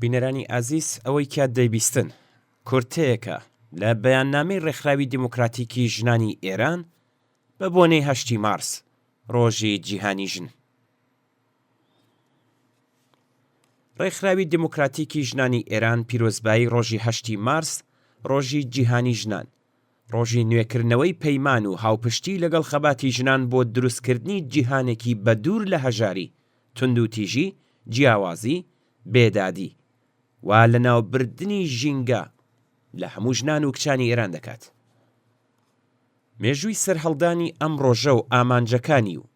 بینەرانی ئازیز ئەوەی کە دەیبیستن کورتەیەکە لە بەیاننامەی ڕێکخراوی دیموکراتیکی ژنانی ئێران بە بۆنەی هەشتی مارس، ڕۆژی جیهانی ژن. ڕێکخراوی دیموکراتیکی ژنانی ئێران پیرۆزبایی ڕۆژی هەشتی مارس، ڕۆژی جیهانی ژنان، ڕۆژی نوێکردنەوەی پەیمان و هاوپشتی لەگەڵ خەباتی ژنان بۆ دروستکردنی جیهانێکی بەدوور لە هەژاری، توندوتیژی، جیاوازی، بێدادی و لەناوبردنی ژینگە لە هەموو ژنان و کچانی ئێران دەکات. مێژووی سەرهەڵدانی ئەم ڕۆژە و ئامانجەکانی و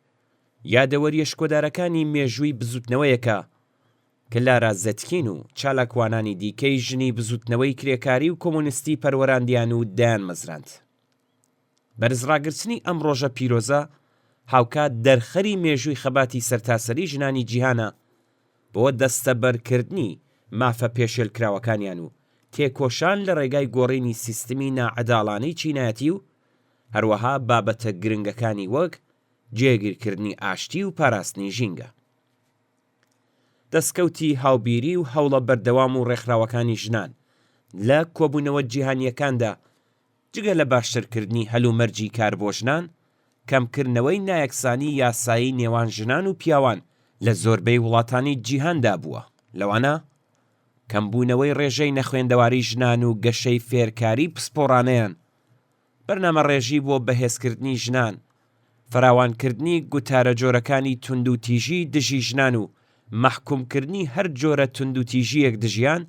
یادەوەرییە شکۆدارەکانی مێژووی بزووتنەوەیەکە کە لارا زەتکین و چالاکوانانی دیکەی ژنی بزووتنەوەی کرێکاری و کۆمۆنیستی پەروەراندیان و دایانمەزراند. بەرزڕاگرتنی ئەم ڕۆژە پیرۆزە هاوکات دەرخەری مێژووی خەباتی سەرتاسەری ژنانی جیهانە بۆ دەستەبەرکردنی مافە پێشێلکراوەکانیان و تێکۆشان لە ڕێگای گۆڕینی سیستمی ناعەداڵانەی چینایەتی و هەروەها بابەتە گرنگەکانی وەک جێگیرکردنی ئاشتی و پاراستنی ژینگە. دەستکەوتی هاوبیری و هەوڵە بەردەوام و ڕێکخراوەکانی ژنان لە کۆبوونەوە جیهانییەکاندا جگە لە باشترکردنی هەلومەرجی کار بۆ ژنان، کەمکردنەوەی نایەکسانی یاسایی نێوان ژنان و پیاوان لە زۆربەی وڵاتانی جیهاندا بووە، لەوانە کەمبوونەوەی ڕێژەی نەخوێندەواری ژنان و گەشەی فێرکاری پسپۆڕانەیان، بەرنامەڕێژی بۆ بەهێزکردنی ژنان، فراوانکردنی گوتارە جۆرەکانی توندوتیژی دژی ژنان و مەحکومکردنی هەر جۆرە توندوتیژییەک دژیان،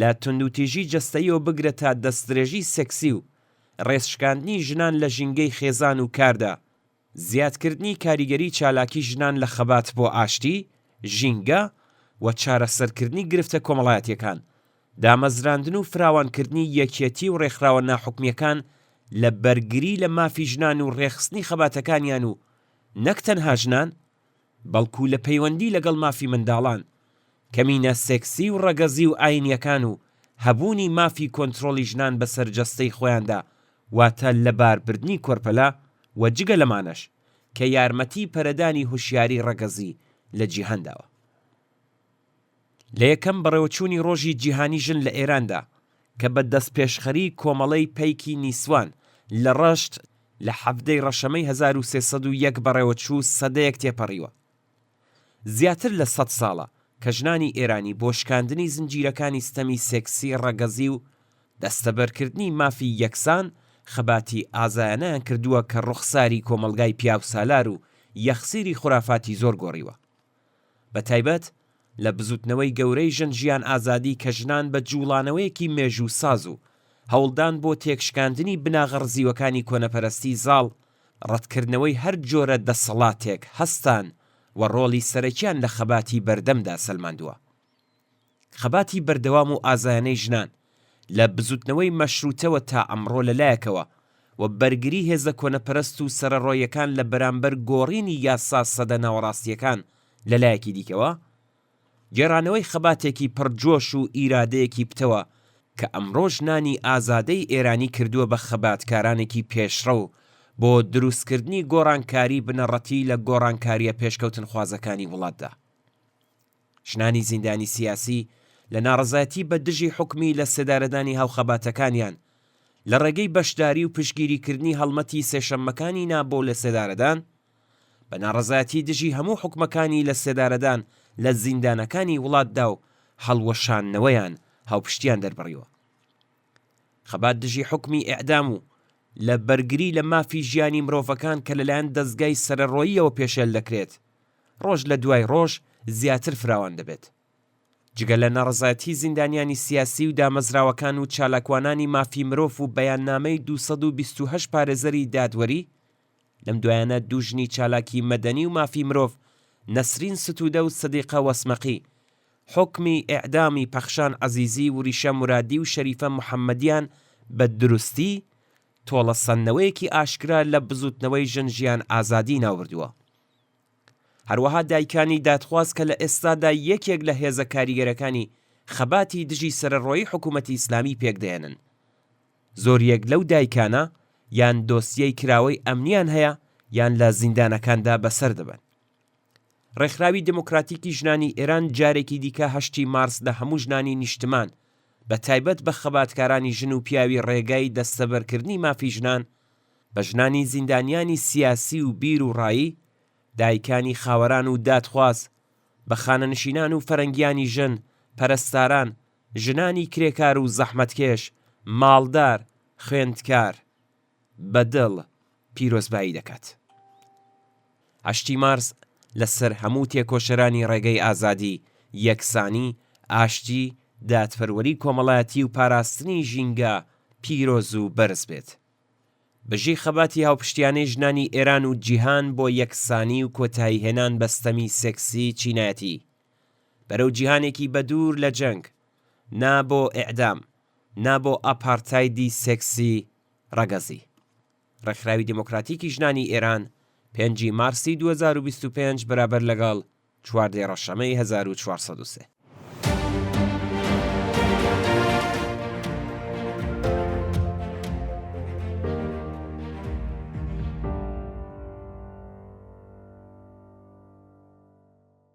لە توندوتیژی جەستەییەوە بگرە تا دەستدرێژی سێکسی و ڕێزشکاندنی ژنان لە ژینگەی خێزان و کاردا، زیادکردنی کاریگەری چالاکی ژنان لە خەبات بۆ ئاشتی، ژینگە، و چارەسەرکردنی گرفتە کۆمەڵایەتییەکان، دامەزراندن و فراوانکردنی یەکێتی و ڕێکخراوە ناحوکمییەکان لە بەرگری لە مافی ژنان و ڕێکخستنی خەباتەکانیان و نەک تەنها ژنان، بەڵکو لە پەیوەندی لەگەڵ مافی منداڵان، کەمینە سێکسی و ڕەگەزی و ئاینییەکان و هەبوونی مافی کۆنترۆڵی ژنان بەسەر جەستەی خۆیاندا واتە لەباربردنی کۆرپەلە و جگە لەمانەش کە یارمەتی پەرەدانی هوشیاری ڕەگەزی لە جیهان داوە. لە یەکەم بەڕێوەچوونی ڕۆژی جیهانی ژن لە ئێراندا کە بە دەستپێشخەری کۆمەڵەی پەیکی نیسوان لە ڕەشت لە 17 ی ڕەشەمەی 1301 بەڕێوەچوو سەدەیەک تێپەڕیوە. زیاتر لە سەد ساڵە کە ژنانی ئێرانی بۆ شکاندنی زنجیرەکانی ستەمی سێکسی ڕەگەزی و دەستەبەرکردنی مافی یەکسان خەباتی ئازایانەیان کردووە کە ڕوخساری کۆمەڵگای پیاوسالار و یەخسیری خورافاتی زۆر گۆڕیوە. بە تایبەت لە بزوتنەوەی گەورەی ژن ژیان ئازادی کە ژنان بە جوڵانەوەیەکی مێژووساز و هەوڵدان بۆ تێکشکاندنی بناغە ڕزیوەکانی کۆنەپەرستی زاڵ ڕەتکردنەوەی هەر جۆرە دەسەڵاتێک هەستان و ڕۆڵی سەرەکیان لە خەباتی بەردەمدا سەلماندووە. خەباتی بەردەوام و ئازایانەی ژنان لە بزوتنەوەی مەشروتەوە تا ئەمڕۆ لە لایەکەوە و بەرگری هێزە کۆنەپەرست و سەرەڕۆیەکان لە بەرامبەر گۆڕینی یاسا سەدە ناوەڕاستییەکان لە لایەکی دیکەوە، گێڕانەوەی خەباتێکی پڕ جۆش و ئیرادەیەکی پتەوە کە ئەمڕۆ ژنانی ئازادەی ئێرانی کردووە بە خەباتکارانێکی پێشڕەو بۆ دروستکردنی گۆڕانکاری بنەڕەتی لە گۆڕانکارییە پێشکەوتنخوازەکانی وڵاتدا. ژنانی زیندانی سیاسی لە ناڕەزایەتی بە دژی حوکمی لە سێدارەدانی هاوخەباتەکانیان، لە ڕێگەی بەشداری و پشتگیریکردنی هەڵمەتی سێشەممەکانی نا بۆ لەسێدارەدان، بە ناڕەزایەتی دژی هەموو حوکمەکانی لە سێدارەدان لە زیندانەکانی وڵاتدا و هەڵوەشاندنەوەیان هاوپشتیان دەربڕیوە. خەبات دژی حوکمی ئێعدام و لە بەرگری لە مافی ژیانی مرۆڤەکان کە لەلایەن دەزگای سەرەڕۆییەوە پێشێل دەکرێت، ڕۆژ لە دوای ڕۆژ زیاتر فراوان دەبێت. جگە لە ناڕەزایەتی زیندانیانی سیاسی و دامەزراوەکان و چالاکوانانی مافی مرۆڤ و بەیاننامەی 228 پارێزەری دادوەری، لەم دوایانە دوو ژنی چالاکی مەدەنی و مافی مرۆڤ نەسرین ستوودە و سدیقە وەسمەقی حوکمی ئێعدامی پەخشان عەزیزی، وریشە مورادی و شەریفە محەممەدیان بە دروستی تۆڵەسەندنەوەیەکی ئاشکرا لە بزووتنەوەی ژن ژیان ئازادی ناوبردووە. هەروەها دایکانی دادخواز کە لە ئێستادا یەکێک لە هێزە کاریگەرەکانی خەباتی دژی سەرەڕۆیی حکوومەتی ئیسلامی پێکدەهێنن. زۆریەک لەو دایکانە یان دۆسیەی کراوەی ئەمنیان هەیە یان لە زیندانەکاندا بەسەر دەبەن. ڕێکخراوی دێموکراتیکی ژنانی ئێران جارێکی دیکە هەشتی مارس لە هەموو ژنانی نیشتمان بە تایبەت بە خەباتکارانی ژن و پیاوی ڕێگای دەستەبەرکردنی مافی ژنان، بە ژنانی زیندانیانی سیاسی و بیر و ڕایی، دایکانی خاوەران و دادخواز، بە خانەنشینان و فەرەنگیانی ژن، پەرستاران، ژنانی کرێکار و زەحمەتکێش، ماڵدار، خوێندکار. بە دڵ پیرۆزبایی دەکات. هەشتی مارس لە سەر هەموو تێکۆشەرانی ڕێگەی ئازادی، یەکسانی، ئاشتی، دادپەروەری کۆمەڵایەتی و پاراستنی ژینگە پیرۆز و بەرز بێت. بژی خەباتی هاوپشتیانەی ژنانی ئێران و جیهان بۆ یەکسانی و کۆتاییهێنان بە ستەمی سێکسی چینایەتی. بەرەو جیهانێکی بەدوور لە جەنگ. نا بۆ ئیعدام. نا بۆ ئاپارتایدی سێکسی ڕەگەزی. ڕێکخراوی دێمۆکراتیکی ژنانی ئێران، پێنجی مارسی 2025 بەرابەر لەگەڵ چواردەی ڕەشەمەی 1403.